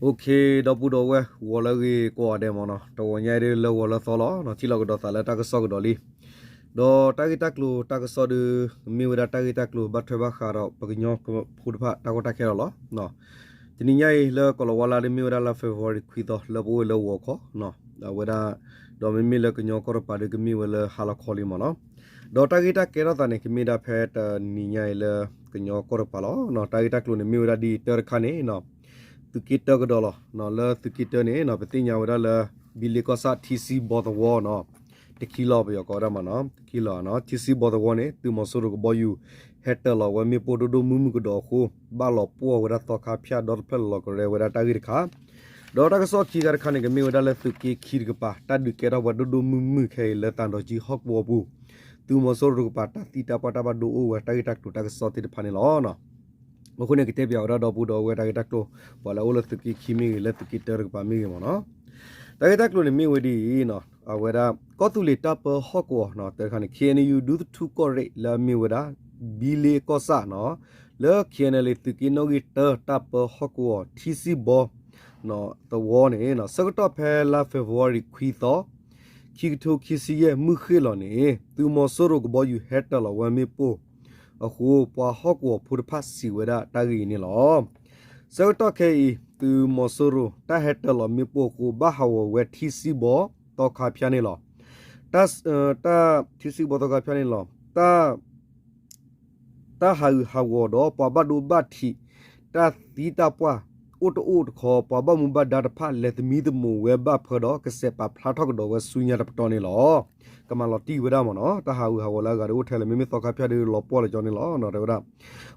ဒီပုၢ်ဒီဝဲၢ် ဂီၤလၢအဂ့ၤကိးဂၤဒဲးမ့ၢ်နီၤ, တဂီၤညါအံၤဒုးလၢဂီၤလၢသီလီၤ, ထံၣ်လိာ်ကဒီးသးလၢတၢ်ကစီၣ်ကဒီးလံ. ဒီးတၢ်ဂ့ၢ်တၢ်ကျိၤတၢ်ကစီၣ်ဒုး မ့ၢ်ဝဲဒၣ်တၢ်ဂ့ၢ်တၢ်ကျိၤဘၣ်ထွဲဘၣ်ဃးဒီးပကညီဖိတဖၣ်တၢ်ကီတၢ်ခဲလီၤလီၤ. တနံၤညါအံၤလၢကီၢ်လီၤဝါလါဒ်မ့ၢ်ဝဲဒၣ်လါ February ခွံသီ လၢပအိၣ်လၢဂီၤခီ အဝဲဒၣ် ဒီးမ့မ့ၢ်လၢကညီကီၢ်တပၤဒုးကမ့ၢ်ဝဲလၢဟါလီၤခီလံမ့ၢ်နီၤ. ဒီးတၢ်ဂ့ၢ်တၢ်ကဲထီၣ်သးန့ၣ် ကမ့ၢ်ဒၣ်ဖဲတနံၤညါအံၤလၢကညီကီၢ်တပၤလီၤ. တၢ်ဂ့ၢ်တၢ်ကျိၤန့ၣ်မ့ၢ်ဝဲဒၣ်ဒ်တၢတခါန့ၣ် သုးက့တၢကဒီးလီၤ. လၢသုးက့တၢန့ၣ် ပသ့ၣ်ညါဝဲဒၣ်လၢ ဘံလ့ကီၢ်ဆၣ်ထံဆံဘီသဝီနီၤ, တခံလီၤ ပယီၤကိးဝဲဒၣ်မ့ၢ်နီၤ, တခံလီၤနီၤ, ထံဆံဘီသဝီန့ၣ် သုးမီၤစိရိၤကဘီယူၤ ဟဲတၢၤလီၤဝဲမ့ၣ်ပိၢ်ဒိၣ်ဒိၣ်မုၢ်မုၢ်ကဒီးအဃိ ဘၣ်လီၤပှီၢ်ဝဲဒၣ်သီခါဖၠၣ်ဒီတဖျၢၣ်လီၤကရဲဝဲဒၣ်တၢ်ဂ့ၢ်တခါ ဒီးတၢ်ကစီၣ်ခံခါတခါန့ၣ် ကမ့ၢ်ဝဲဒၣ်လၢသုးက့ခံတကပၤ တၢ်ဒုးကဲထီၣ်ပှၤဒိၣ်ဒိၣ်မုၢ်မုၢ်ခဲအံၤလၢသံတောင်ကြီးဟီၣ်ကဝီၤပူၤ, သုးမီၤစိရိၤတကပၤ တၢ်သံတၢ်ပှၢ်တၢ်ဘၣ်ဒိအိၣ်ဝဲတၢ်ဂ့ၢ်တၢ်ကျိၤတၢ်ကစီၣ်သ့ၣ်တဖၣ်န့ၣ်လီၤ. အဃိန့ၣ် ကတဲပၠးဝဲဒၣ်ဒီပုၢ်ဒီဝဲၢ်တၢ်ဂ့ၢ်တၢ်ကျိၤ ပှၤလၢအအိၣ်လၢသုးက့ခံမ့ၢ်ဂ့ၤ လၢသုးက့တၢတကပၤမ့ၢ်ဂ့ၤမ့ၢ်နီၤ. တၢ်ဂ့ၢ်တၢ်ကျိၤန့ၣ်မ့ၢ်ဝဲဒ်အံၤ, အဝဲဒၣ် ကီၢ်သူလ့ၤတၢ်ပၢဟီၣ်ကဝီၤ တၢတခါန့ၣ် ခ့ၣ်အဲၣ်ယူၣ် ဒူသထူၣ်ကီၢ်ရ့ၣ်လၢအမ့ၢ်ဝဲဒၣ် ဘံလ့ကီၢ်ဆၣ်နီၤ, လၢ ခ့ၣ်အဲၣ်ယူၣ် သုးက့နီၣ်ဂံၢ်တၢ တၢ်ပၢဟီၣ်ကဝီၤ ထံဆံဘီ သဝီန့ၣ် ဆၢကတီၢ်ဖဲလါ February ခွံသီ ခံကထိခံဆံယဲၢ် မုၢ်ဃ့ၢ်လီၤန့ၣ် သုးမီၤစိရိၤကဘီယူၤဟဲတၢၤလီၤဝဲမ့ၣ်ပိၢ်အဃိ ပှၤဟီၣ်ကဝီၤဖိတဖၣ်စံးဝဲဒၣ်တၢ်ဂ့ၢ်အံၤန့ၣ်လီၤ. ဆၢကတီၢ်ခဲအံၤ သုးမီၤစိရိၤတၢ်ဟဲတၢၤလီၤမ့ၣ်ပိၢ်အဃိ ဘၣ်ဟးဂီၤဝဲထံဆံဘီသီခါဖၠၣ်န့ၣ်လီၤ. တၢ် ထံဆံဘီသီခါဖၠၣ်န့ၣ်လီၤ. တၢ်ဟးဂူာ်ဟးဂီၤဒီးပှၤဘၣ်ဒိဘၣ်ထံး တၢ်သံတၢ်ပှၢ် အိၣ်တအိၣ်တခီ ပှၤဘၣ်မူဘၣ်ဒါတဖၣ် လဲၤသမံသမိးဝဲဘၣ်ဖၢဒီး ကစဲးပာ်ဖျါထီၣ်ကဒီးဝဲဆူညါတပတီၢ်န့ၣ်လီၤ. ကမၤလီၤတံၢ်ဝဲဒၣ်မ့ၢ်နီၤ, တၢ်ဟးဂူာ်ဟးဂီၤလၢအဂၤဒီးအိၣ်ထဲလဲၣ် မ့မ့ၢ်သီခါဖၠၣ်ဒီးလီၤပှီၢ်လၢကၠီန့ၣ်လီၤ တဲဝဲဒၣ်.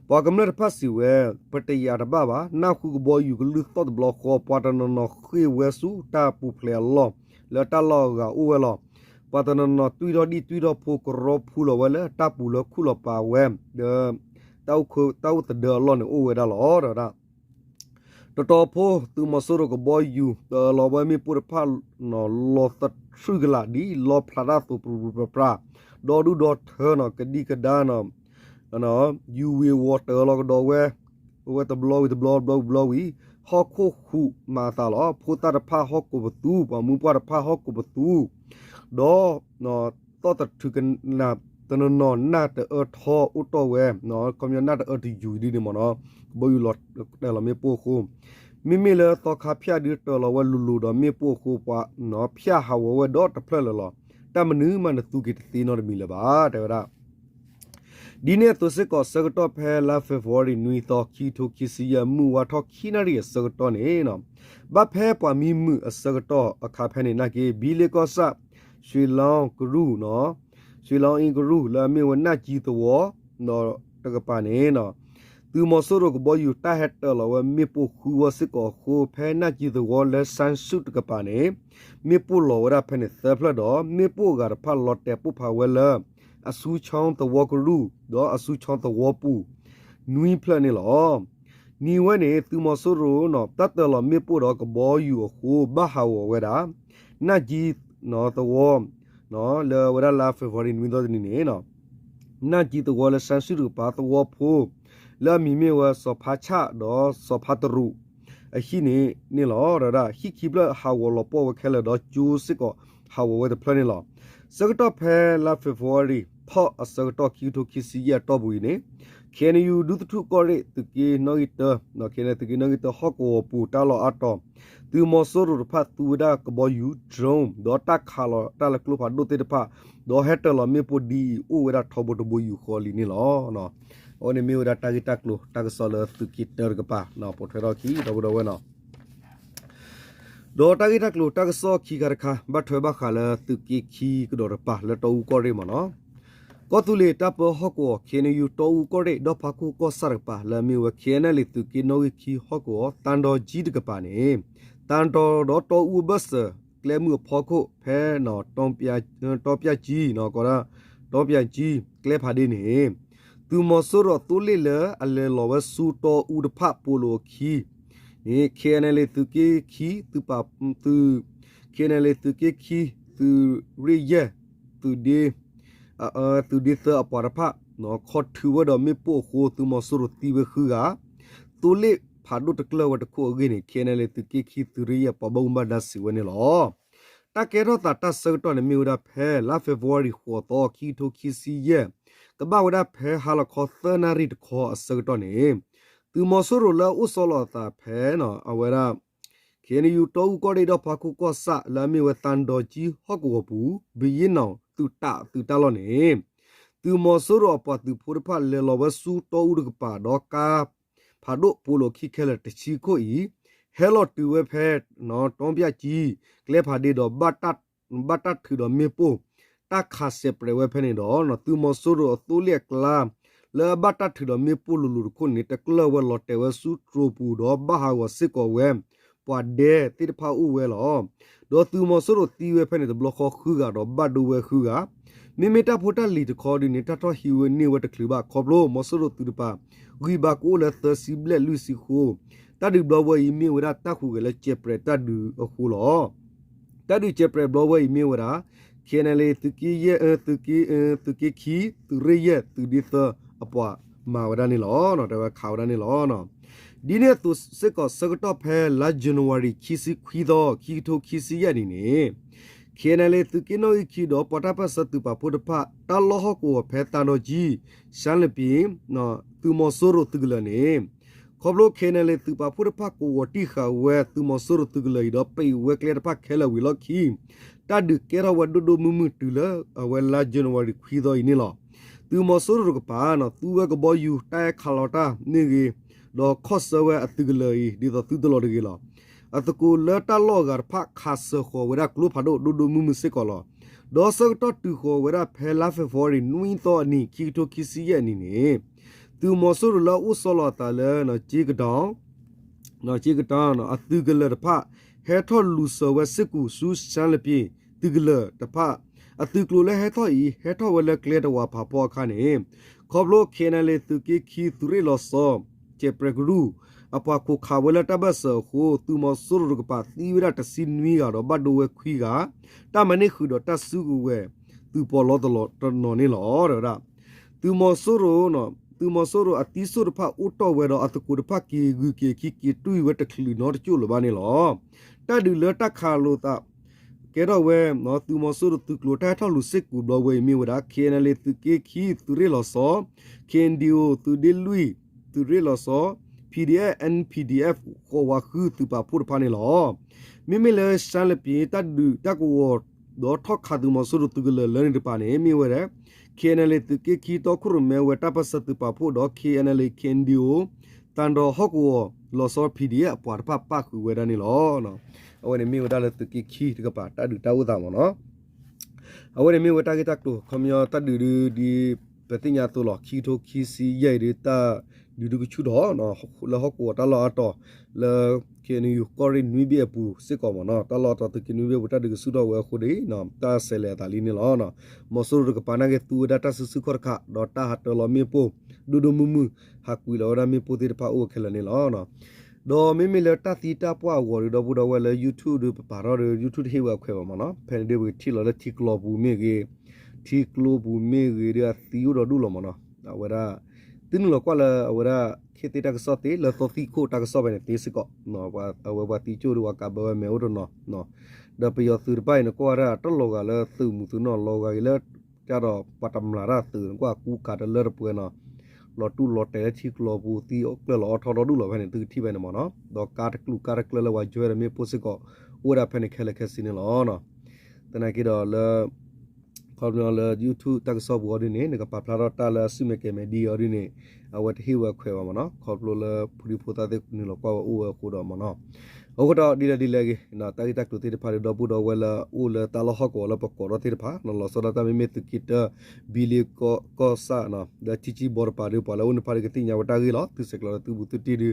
ပှၤကမျၢၢ်တဖၣ်စံးဝဲ ပတယာ်တဘၣ်ဘၣ်, နၢ်ဟူကဘီယူၤကလုၢ်သီၣ်တဘျီဃီ ပှၤတနီၤနီၤဃ့ၢ်ဝဲဆူတၢ်ပူၤဖျဲးအလီၢ် လၢတၢ်လီၢ်အဂၤအိၣ်ဝဲလီၤ. ပှၤတနီၤနီၤတွံၢ်ထီၣ်ဒံၣ်တွံၢ်ထီၣ်ဖိ ကရီဖူလီၤဝဲလၢတၢ်ပူၤလၢခူၣ်လီၤပာ်ဝဲ ဒီး တၢ်အိၣ်သဒၢအလီၢ်န့ၣ်အိၣ်ဝဲဒၣ်လီၤ တဲဝဲဒၣ်. တတီၤဖိ သုးမီၤစိရိၤကဘီယူၤ တၢၤလီၤဝဲမ့ၣ်ပိၢ်တဖၣ် လီၤသထြုၢ်ကလာ်ဒ်လီဖျးတၢ်သိးပြူၤပြူၤပြၤပြၤ ဒီဒူၣ်ဒီထၢနီၤ ကဒံကဒါနီၤ ယူၤဝ့ၤဝီၤတၢၤလီၤကဒီးဝဲ ဝဲတဘျီဝံၤတဘျီ တဘျီဝံၤတဘျီဝံၤ ဟီၣ်ခိၣ်ဟူးမၤအသးလီၤ. ဖိသၣ်တဖၣ်ဟီၣ်ကိးပသူ ပှၤမုၢ်ပှၢ်တဖၣ်ဟီၣ်ကိးပသူ ဒီး သီၣ်သထြုၢ်ကလာ်တနီၤနီၤ နၢ်တအၢထီအိၣ်တီၢ်ဝဲ ခီပညီနၢ်တအၢတယူၤဒ်န့ၣ်မ့ၢ်နီၤ ကဘီယူၤလီၤတၢၤလီၤမ့ၣ်ပိၢ်အဃိ မ့မ့ၢ်လၢသီခါဖၠၣ်ဒုးတၢၤလီၤဝဲလိၤလိၤဒီးမ့ၣ်ပိၢ်အဃိ ပှၤဖၠၣ်ဟးဂီၤဝဲဒီးတဖျၢၣ်လၢာ်လီၤ. တၢ်မနုၤမးနသူက့ၤတသ့နီတမံၤလၢၤဘၣ် တဲဝဲဒၣ်. ဒ်န့ၣ်အသိးစ့ၢ်ကီး ဆၢကတီၢ်ဖဲလါ February နွံသီ ခံကထိခံဆံယဲၢ် မုၢ်ဝါထီၣ်ခံနၣ်ရံၣ်အဆၢကတီၢ်န့ၣ် ဘၣ်ဖဲပှၤမံမုာ်အဆၢကတီၢ်အခါဖဲန့ၣ် နာ်က့ ဘံလ့ကီၢ်ဆၣ် ရွှေလောင်းကရူၢ်နီၤ ရွှေလောင်းအင်းကရူၢ် လၢအမ့ၢ်ဝဲနၢ်ကံသဝီ ဒီးတကပၤန့ၣ် သုးမီၤစိရိၤကဘီယူၤတၢ်ဟဲတၢၤလီၤဝဲမ့ၣ်ပိၢ်ဃုဝီစ့ၢ်ကီးအဃိ ဖဲနၢ်ကံသဝီလၢစၢ်ဆူၣ်တကပၤန့ၣ် မ့ၣ်ပိၢ်လီၤဝဲဒၣ်ဖဲန့ၣ်သၢဖျၢၣ်ဒီး မ့ၣ်ပိၢ်အဂၤတဖၣ်လီၤတဲာ်ပိၢ်ဖးဝဲလၢ အဆူၣ်ချီသဝီကရူၢ် ဒီးအဆူၣ်ချီသဝီပူၤ နွံဖျၢၣ်န့ၣ်လီၤ. နံၤဝဲန့ၣ် သုးမီၤစိရိၤနီၤ တၢ်တၢၤလီၤမ့ၣ်ပိၢ်ဒီးကဘီယူၤအဃိ ဘၣ်ဟးဂီၤဝဲဒၣ် နၢ်ကံသဝီ လၢဝဲဒၣ်လါ February နွံသီတနံၤန့ၣ် နၢ်ကံသဝီလၢစၢ်ဆူၣ်တကပၤသဝီဖိ လၢအမံၤမ့ၢ်ဝဲစီၤဖါဆၣ်ဒီးစီၤဖါတရူး အဟံၣ်န့ၣ်န့ၣ်လီၤ. ဒီးဒၣ်ဟံၣ်ခံဖျၢၣ်ဟးဂီၤလီၤပှီၢ်ဝဲခဲလၢာ်ဒီးကၠိစ့ၢ်ကီး ဟးဂီၤဝဲတဖျၢၣ်န့ၣ်လီၤ. ဆၢကတီၢ်ဖဲလါ February ထီၣ်အဆၢကတီၢ်ခံကထိခံဆံယဲၢ်အတီၢ်ပူၤအံၤန့ၣ် ခ့ၣ်အဲၣ်ယူၣ် ဒူသထူၣ်ကီၢ်ရ့ၣ် သုးက့နီၣ်ဂံၢ်တၢ ခ့ၣ်အဲၣ်ယူၣ် သုးက့နီၣ်ဂံၢ်တၢ ဟီၣ်ကဝီၤပူၤတၢ်လီၢ်အါတီၤ သုးမီၤစိရိၤတဖၣ်သူဝဲဒၣ်ကဘီယူၤ drone ဒီးတၢ်ခးလီၤတၢ်လၢကျိဖးဒိၣ်သ့ၣ်တဖၣ် ဒီးဟဲတၢၤလီၤမ့ၣ်ပိၢ်ဒ်အံၤ အိၣ်ဝဲဒၣ်ထီဘိတဘိယူၢ်ဃီလံန့ၣ်လီၤ. အဝဲန့ၣ်မ့ၢ်ဝဲဒၣ်တၢ်ဂ့ၢ်တၢ်ကျိၤတၢ်ကစီၣ်လၢသုးက့တၢတကပၤ ပိာ်ထွဲထီၣ်အခံ ဒီပုၢ်ဒီဝဲၢ်နီၤ ဒီးတၢ်ဂ့ၢ်တၢ်ကျိၤတၢ်ကစီၣ်ခံခါတခါ ဘၣ်ထွဲဘၣ်ဃးလၢသုးက့ခံကဒီးတပၤလၢတီအူကီၢ်ရ့ၣ်မ့ၢ်နီၤ. ကီၢ်သူလ့ၤတၢ်ပၢဟီၣ်ကဝီၤ ခ့ၣ်အဲၣ်ယူၣ် တီအူကီၢ်ရ့ၣ် ဒီၣ်ဖးခိၣ်ကီၢ်ဆၣ်တကပၤ လၢအမ့ၢ်ဝဲ ခ့ၣ်အဲၣ်ယူၣ် သုးက့နီၣ်ဂံၢ်ခံဟီၣ်ကဝီၤ သၣ်ဒီကၠံတကပၤန့ၣ် သၣ်ဒီဒီးတီအူအဘၢၣ်စၢၤ ကျဲမုၢ်အဖီခိၣ် ဖဲ တီပျၢ်ကၠံ ကီးဒၣ် တီပျၢ်ကၠံ ကျဲဖးဒ့န့ၣ် သုးမီၤစိရိၤသိလ့ၣ်လၢအလဲၤလီၤဝဲဆူတီအူတဖၣ်ပိာ်လိာ်အခံန့ၣ် ခ့ၣ်အဲၣ်ယူၣ် သုးက့ခံ သုး ခ့ၣ်အဲၣ်ယူၣ် သုးက့ခံ သုးရ့ၣ်ယဲၢ် သုးဒ့ သုးဒ့သၢအပှၤတဖၣ် ခီထုးဝဲဒီးမ့ၣ်ပိၢ်အဃိ သုးမီၤစိရိၤသံဝဲဃုဂၤ သိလ့ၣ် ဖးဒိၣ်တကျၢၢ်ဝဲတခိၣ်အဂ့ၢ်န့ၣ် KNLA သုးက့ခံသုးရ့ၣ်ယဲၢ် ပှၤဘၣ်မူဘၣ်ဒါစံးဝဲန့ၣ်လီၤ. တၢ်ကဲထီၣ်သးတၢ်ဆၢကတီၢ်န့ၣ်မ့ၢ်ဝဲဒၣ်ဖဲ လါ February ဃိးသီ ခံကထိခံဆံယဲၢ် ကဘၣ်ဝဲဒၣ်ဖဲဟါလီၤခီသၢနၣ်ရံၣ်တခီအဆၢကတီၢ်န့ၣ် သုးမီၤစိရိၤလၢအအိၣ်ဆီလီၤအသးဖဲ အဝဲဒၣ် ခ့ၣ်အဲၣ်ယူၣ် တီအူကီၢ်ရ့ၣ်ဒီး ဖါခိၣ်ကီၢ်ဆၣ်လၢအမ့ၢ်ဝဲ သံတောင်ကြီး ဟီၣ်ကဝီၤပူၤ ဘုရင့်နောင် သုးတၢ်သုးတၢ်လီၢ်န့ၣ် သုးမီၤစိရိၤအပှၤသုးဖိတဖၣ် လဲၤလီၤဝဲဆူတီအူတကပၤ ဒီးကါဖးဒိၣ်ပိာ်လိာ်ခံခဲလၢာ်တဆံခိၣ်အံၤ ဟဲလီၤတုၤဝဲဖဲ တောင်ပြကြီး ကျဲဖးဒ့ဒီး ဘၣ်တၢ်ထုးဒီးမ့ၣ်ပိၢ် တၢ်ခးစဲးပြဲးဝဲဖဲန့ၣ်ဒီး သုးမီၤစိရိၤအသိလ့ၣ်အကျါ လၢအဘၣ်တၢ်ထုးဒီးမ့ၣ်ပိၢ်လိၤလိၤတခိၣ်န့ၣ် တကျၢၢ်ဝဲလီၤတဲာ်ဝဲဆူတြိာ်ပူၤဒီး ဘၣ်ဟးဂီၤစ့ၢ်ကီးဝဲ ပှၤဒဲသ့ၣ်တဖၣ်အိၣ်ဝဲလီၤ. ဒီးသုးမီၤစိရိၤသံဝဲဖဲန့ၣ်တဘျီဃီဃုဂၤဒီး ဘၣ်ဒိဝဲဃုဂၤ မ့မ့ၢ်တၢ်ဖိတၢ်လံၤတခီဒုန့ၣ် တၢ်ထီၣ်ဟံးဝဲန့ၢ်ဝဲတချုးဘၣ် ခီဖျိမီၤစိရိၤသုးတပၤ ဂံၢ်ဘါကအိၣ်လၢသၢဆံဘျဲၣ်လွံၢ်ဆံဃိ တၢ်ဒုးဘျီဝဲအံၤမ့ၢ်ဝဲဒၣ်တၢ်ဟူးဂဲၤလၢစဲးပြဲးတၢ်ဒုးအဃိလီၤ. တၢ်ဒုးစဲးပြဲးဘျီဝဲအံၤမ့ၢ်ဝဲဒၣ် ခ့ၣ်အဲၣ်ယူၣ် သုးက့ယဲၢ် သုးက့ သုးက့ခံ သုးရ့ၣ်ယဲၢ် သုးဒ့သၢ အပှၤမၤဝဲဒၣ်န့ၣ်လီၤ. တဲဝဲခးဝဲဒၣ်န့ၣ်လီၤ. ဒ်န့ၣ်အသိးစ့ၢ်ကီးဆၢကတီၢ်ဖဲလါ January ခံဆံခွံသီ ခံကထိခံဆံယဲၢ်နံၣ်န့ၣ် ခ့ၣ်အဲၣ်ယူၣ် သုးက့နီၣ်ဂံၢ်ခံဒီး ပှၤတၢ်ပၢၢ်ဆၢသုးပာ်ဖှိၣ်တဖၣ် တၢ်လီၢ်ဟီၣ်ကဝီၤဖဲသံတောင်ကြီး ရှမ်းလပံ သုးမီၤစိရိၤသုးကလၢၤန့ၣ် ခီဖျိ ခ့ၣ်အဲၣ်ယူၣ် သုးပာ်ဖှိၣ်တဖၣ်ကဝီၤတံၢ်ဃာ်ဝဲသုးမီၤစိရိၤသုးကလၢၤအံၤဒီး ပံးဝဲကျဲတဖၣ်ခဲလၢာ်ဝံၤလီၢ်ခံ တၢ်ဒုးကဲထီၣ်ဝဲဒိၣ်ဒိၣ်မုၢ်မုၢ်တုၤလၢအဝဲလါ January ခွံသီအံၤန့ၣ်လီၤ. သုးမီၤစိရိၤတကပၤ သူဝဲကဘီယူၤ တၢ်အဲၣ်ခးလီၤတၢ်မ့ၢ်ဂ့ၤ ဒီးခီၣ်ဆၢဝဲအသုးကလၢၤအံၤ ဒ်သိးသုတလီၤတဂ့ၤလီၤ. အသကိးလၢတၢ်လီၢ်အဂၤတဖၣ်ခးစၢၤဃီၤဝဲဒၣ်ကျိဖးဒိၣ်ဒိၣ်ဒိၣ်မုၢ်မုၢ်စ့ၢ်ကီးလီၤ. ဒီးဆၢကတီၢ်တုၤဃီၤဝဲဒၣ်ဖဲလါ February နွံသီအနံၤ ခံကထိခံဆံယဲၢ်အနံၤန့ၣ် သုးမီၤစိရိၤလၢအအိၣ်ဆီလီၤအသးလၢ က့ကတီၤ က့ကတီၤ အသုးကလၢၤတဖၣ် ဟဲထီၣ်လူၤစၢၤဝဲစ့ၢ်ကီးဆူ ရှမ်းလပံ သုးကလၢၤတဖၣ် အသုးကျိၤလၢဟဲထီၣ်အံၤ ဟဲထီၣ်ဝဲလၢကျဲတဝာ်ဖးဖီအခါန့ၣ် ခီဖျိ ခ့ၣ်အဲၣ်ယူၣ် သုးက့ခံ သုးရ့ၣ်လီၤဆီ ကဲးပြဲးကရူၢ် အပှၤခိးခးဝဲလၢတၢ်ဘၢၣ်စၢၤအဃိ သုးမီၤစိရိၤတကပၤသံဝဲဒၣ်တဆံနွံဂၤဒီး ဘၣ်ဒိဝဲခွံဂၤ တၢ်မၤန့ၢ်ဃုာ်ဒီးတၢ်စုကဝဲၤ သုးပီးလီတနီၤန့ၣ်လီၤ. တဲဝဲဒၣ် သုးမီၤစိရိၤ သုးမီၤစိရိၤအသံစိၣ်တဖၣ်အိၣ်တီၢ်ဝဲဒီး အသကိးတဖၣ်က့ၤဂုၤက့ၤခံက့ၤတွံၢ်ဝဲတချုးနီတကၠိၣ်လၢၤဘၣ်န့ၣ်လီၤ. တၢ်ဒုးလၢတၢ်ခးလိာ်သး ကဲထီၣ်ဝဲ သုးမီၤစိရိၤသုးကျိၤတၢ်ဟဲထီၣ်လူၤစ့ၢ်ကီးဘျီဝဲအံၤမ့ၢ်ဝဲဒၣ် ခ့ၣ်အဲၣ်ယူၣ် သုးက့ခံ သုးရ့ၣ်လီၤဆီ ခ့ၣ်အဲၣ်ယူၣ် သုးဒ့လွံၢ် သုးရ့ၣ်လီၤဆီ P D F N P D F ဃိးဝးဃုသုးပာ်ဖှိၣ်တဖၣ်န့ၣ်လီၤ. မ့မ့ၢ်လၢ ရှမ်းလပံ တၢ်ဒုးတၢ်ကဝီၤ ဒီးထီၣ်ခးသုးမီၤစိရိၤသုးကလၢၤလၢန့ၣ်တကပၤန့ၣ် မ့ၢ်ဝဲဒၣ် ခ့ၣ်အဲၣ်ယူၣ် သုးက့ခံ တီခိၣ်ရိၣ်မဲဝဲတၢ်ပၢၢ်ဆၢသုးပာ်ဖှိၣ်ဒီး ခ့ၣ်အဲၣ်ယူၣ် ခ့ၣ်အဲၣ်ယူၣ် သံတောင်ဟီၣ်ကဝီၤလီၤဆီ P D F အပှၤတဖၣ်ပၣ်ဃုာ်ဝဲဒၣ်န့ၣ်လီၤ. အဝဲန့ၣ်မ့ၢ်ဝဲဒၣ်လၢသုးက့ခံတကပၤ တၢ်ဒုးတၢ်အိၣ်သးမ့ၢ်နီၤ. အဝဲန့ၣ်မ့ၢ်ဝဲတၢ်ဂ့ၢ်တၢ်ကျိၤ ခီပညီတၢ်ဒုးဒု ဒ်ပသ့ၣ်ညါအသိးလီၤ ခံကထိခံဆံယဲၢ်အံၤဒု တၢ်ဒုးဒုကဆူၣ်ထီၣ် လၢဟီၣ်ကဝီၤတၢ်လီၢ်အါတီၤ လၢ ခ့ၣ်အဲၣ်ယူၣ် ကီၢ်ရ့ၣ်နွံဘ့ၣ်အပူၤစ့ၢ်ကီးမ့ၢ်နီၤ တၢ်လီၢ်အါတီၤသုးက့နွံဘ့ၣ်အပူၤ တၢ်ဒုးကဆူၣ်ထီၣ်ဝဲအဃိဒီး တၢ်ဆဲးလဲၤအသးလံန့ၣ်လီၤ. မီၤစိရိၤတကပၤနာ်က့သူဝဲဒၣ်တၢ်စုဆူၣ်ခီၣ်တခါ ဒီးတၢ်ဟးတၢလီၤမ့ၣ်ပိၢ် ဒိၣ်ဒိၣ်မုၢ်မုၢ် ဟးကွံာ်လီၤဝဲဒၣ်မ့ၣ်ပိၢ်သ့ၣ်တဖၣ်အိၣ်ခဲလၢာ်န့ၣ်လီၤ. ဒီးမ့မ့ၢ်လၢတၢ်သံတၢ်ပှၢ်အဂီၢ်ဒီး ဒီပုၢ်ဒီဝဲၢ်လၢ YouTube ဒီးပပာ်ထီၣ်ဒီး YouTube တဟ့ၣ်ဝဲအခွဲးဘၣ်မ့ၢ်နီၤ ဖဲန့ၣ်ဒုပကထံၣ်လီၤလၢထံကျိပူၤမ့ၢ်ဂ့ၤ ထံကျိပူၤမ့ၢ်ဂ့ၤဒီး အသံအိၣ်ဒီးဒူၣ်လီၤမ့ၢ်နီၤ အဝဲဒၣ် သုနုာ်လီၤကွၢ်လၢအဝဲဒၣ် ခ့ၣ်သ့ၣ်တၢ်ကစီၣ်သ့ လၢသီသံခိၣ်တၢ်ကစီၣ်ဖဲန့ၣ်သ့စ့ၢ်ကီး အဝဲပှၤသံကၠိၣ်ဒီးပှၤကးဘၢဝဲမဲာ်အိၣ်တနီၤ ဒီးပယီၤသုးတဖၣ်အံၤန့ၣ် ကွၢ်ဝဲဒၣ်တၢ်လီၤဂာ်လၢသုးမုၢ်သုးနီၢ်လီၤဂာ်က့ၤလၢ တၢ်ဒီးပှၤတမျၢ်တၢ်သုး ကွၢ်ကူကးတလၢတပှဲၤနီၤ လီၤတူၢ်လီၤတဲာ်လၢထံကျိပူၤသံကျၢၢ်လီၤအီၣ်ထီၣ်ဒီဒူၣ်လီၤဖဲန့ၣ် သုကထံၣ်ဖဲန့ၣ်မ့ၢ်နီၤ ဒီးကါတကျူၢ်ကါတကျၢၢ်လၢပှၤယွဲဒီးမ့ၣ်ပိၢ်စ့ၢ်ကီး အိၣ်ဝဲဒၣ်ဖဲန့ၣ်ခဲလၢာ်ခဲဆ့န့ၣ်လီၤ. သနာ်က့ဒီးလၢ ခီပညီလၢ YouTube တၢ်ကစီၣ်ပူၤအီၤဒ်န့ၣ် နကပာ်ဖျါထီၣ်တၢ်လၢအစုမဲာ်ကဲၤမဲာ်ဒ်အံၤအီၤဒ်န့ၣ် အဝဲတဟ့ၣ်ဝဲအခွဲးဘၣ်မ့ၢ်နီၤ ခီဖျိလၢဖိဒံဖိသၣ်သ့ၣ်နုာ်လီၤကွၢ်ဝဲအိၣ်ဝဲအဃိဒီးမ့ၢ်နီၤ အဃိဒီးဒ်လဲၣ်ဒ်လဲၣ်ဂ့ၤ တၢ်ဂ့ၢ်တၢ်ကျိၤသ့ၣ်တဖၣ်ဒီး ဒီပုၢ်ဒီဝဲၢ်လၢအိၣ်လၢတၢ်လီၢ်ဟီၣ်ကဝီၤလၢပကိးထီၣ်သ့ၣ်တဖၣ် လီၤဆီဒၣ်တၢ်မ့မ့ၢ်သုးက့တၢ ဘံလ့ကီၢ်ဆၣ် ဒီးထံကံဘီတပၤဒီး ပှၤလၢအိၣ်န့ၣ်တဖၣ်ဒီးကသ့ၣ်ညါဝဲတၢ်ဂ့ၢ်လီၤ သုဆဲးကျိးလၢသုဘူးသုတံၢ်ဒု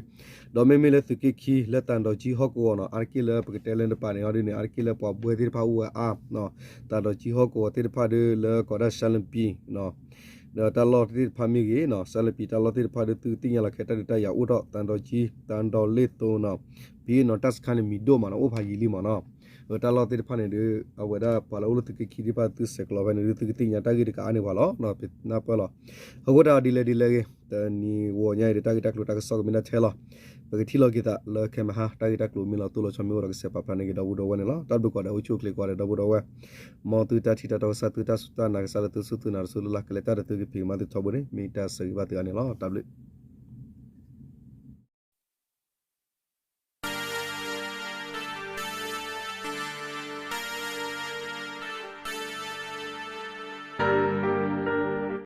ဒီးမ့မ့ၢ်လၢသုးက့ခံ လၢသံတောင်ကြီးဟီၣ်ကဝီၤနီၤ အါတက့ၢ်လၢပကတဲလၢတပၤန့ၣ်အီၤဒ်န့ၣ် အါတက့ၢ်လၢပှၤဘှဲသ့ၣ်တဖၣ်အိၣ်ဝဲအါ သံတောင်ကြီးဟီၣ်ကဝီၤသ့ၣ်တဖၣ်ဒီး လၢကိးဒၣ်ရှမ်းလပံ ဒီးတၢ်လီၢ်သ့ၣ်တဖၣ်မ့ၢ်ဂ့ၤ ရှမ်းလပံတၢ်လီၢ်သ့ၣ်တဖၣ်ဒီး သုကသ့ၣ်ညါလီၤခဲ တၢ်ဒုးတၢ်ယၤအိၣ်ထီၣ် သံတောင်ကြီး သံတောင်လ့သိနီၤ ဘံနီၤ တၢ်စခါန့ၣ်မံၤဒိၣ်မးနီၤ အိၣ်ဖးယံာ်လံမ့ၢ်နီၤ တၢ်လီၢ်သ့ၣ်တဖၣ်န့ၣ်ဒီး အဝဲဒၣ်ပှၤလၢအိၣ်လၢသုးက့ခံသ့ၣ်တဖၣ် သုဆဲးကျိးဖဲန့ၣ်ဒီး သုကသ့ၣ်ညါတၢ်ဂ့ၢ်တကအါန့ၢ်ပှၤလီၤ. ပနၢ်ပၢၢ်လီၤ. အဃိတၢ်ဒ်လဲၣ်ဒ်လဲၣ်ဂ့ၤ တနံၤဂီၤညါအံၤဒီး တၢ်ဂ့ၢ်တၢ်ကျိၤတၢ်ကစီၣ်ကမ့ၢ်ဒၣ်ထဲလီၤ. ပကထံၣ်လိာ်က့ၤသးလၢခဲမဟါ တၢ်ဂ့ၢ်တၢ်ကျိၤမ့ၢ်လီၤတိၢ်လီၤဆီ မ့ၢ်အိၣ်ဒီးကစဲးပာ်ဖျါန့ၢ်က့ၤဒီပုၢ်ဒီဝဲၢ်န့ၣ်လီၤ. တၢ်ဘျုးကိးဂၤဒဲး အိၣ်ဆူၣ်အိၣ်ချ့ကိးဂၤဒဲး ဒီပုၢ်ဒီဝဲၢ်, မ်သုတၢ်ထံၣ်တၢ်တီကစၢ် သုတၢ်စူၢ်တၢ်နာ် ကစၢ်လၢသုစူၢ်သုနာ်တစိၢ်သုလၢ် ကလဲၤတၢ်ဒီးသုကဖံးကမၤသုထီဘိန့ၣ် မ့ၢ်တၢ်ဆၢဂ့ၤဘၣ်သုအါန့ၣ်လီၤ. တၢ်ဘျုး